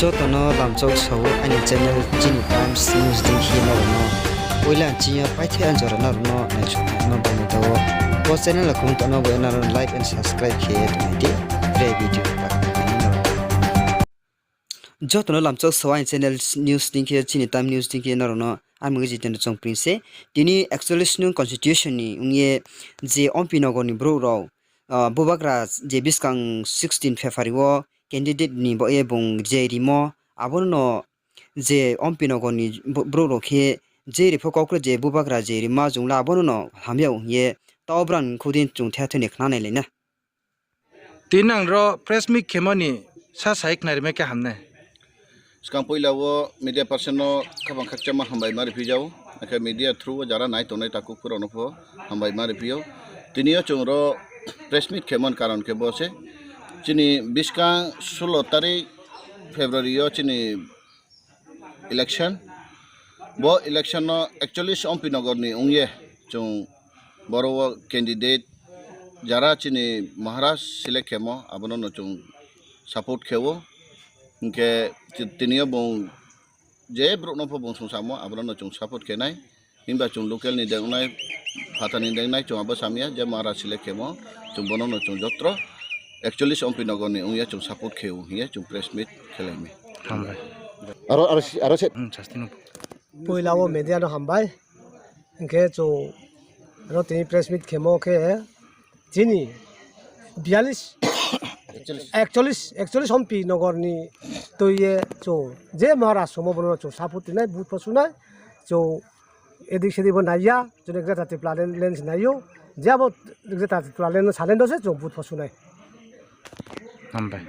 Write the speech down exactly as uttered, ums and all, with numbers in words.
Joto no lamchak sao aini channel Chini Times News deing khe nrao no poila nching yo paithai anjora nrao no naisouhma bai ni tao. Bo channel no kung tongma bai nrao like and subscribe khe tongnai di. Tre video pa. Joto no lamchak sao aini channel news deing khe Chini Times News deing khe nrao no amung Jitendra Chongpring se. Tini ekcholish nung constituency ni ong ye je Ompi Nogor ni brouh rao, bubagra je buskang sixteen February wo candidate ni baoh ye bung je rimo, abo no je Ompi Nogor ni brouh rao khe je ri pho kau kre je bubagra je rima jung la abo no ham yag hing ye tao brang khudin chung the thoi ni khna nailai na. Tini ang ro press meet khemo ni sa sai khnari mai khe ham nai. Skang poila wo media person no khaphang khakchangmo hambai ma riphi jao, akhe media through wo jara nai tongnai takhu phu rao no pho hambai ma riphi ou. Tini yo chung ro press meet khemo ni karon khe bo se, chini buskang ষোলো তারিখ February yo chini election. Bo election no ekcholish Ompi Nogor ni ong ye chung boro wo candidate jara chini Maharaj select khemo abo no no chung support khe ou. Hing khe tini yo bung je brouh no pho bung sungsamo abo no no chung support khe nai. Himba chung local ni dei ong nai, phathar ni dei ong nai, chung abo sam ya je Maharaj select khemo, chung bo no no chung jotro ekcholish Ompi Nogor ni ong ye chung support khe ou hing ye chung press meet khelai mi. Aro, aro se. Poila wo media no hambai. Hing khe chung ro tini press meet khemo khe chini বিয়াল্লিশ, একচল্লিশ, একচল্লিশ Ompi Nogor ni tui ye chung je Maharaj sungmo bo no chung support ri nai, vote pho su nai, chung edik sedik bo nai ya, chung Greater Tipraland se nai ou, je abo Greater Tipraland no salai no se chung vote pho su nai. Hambai.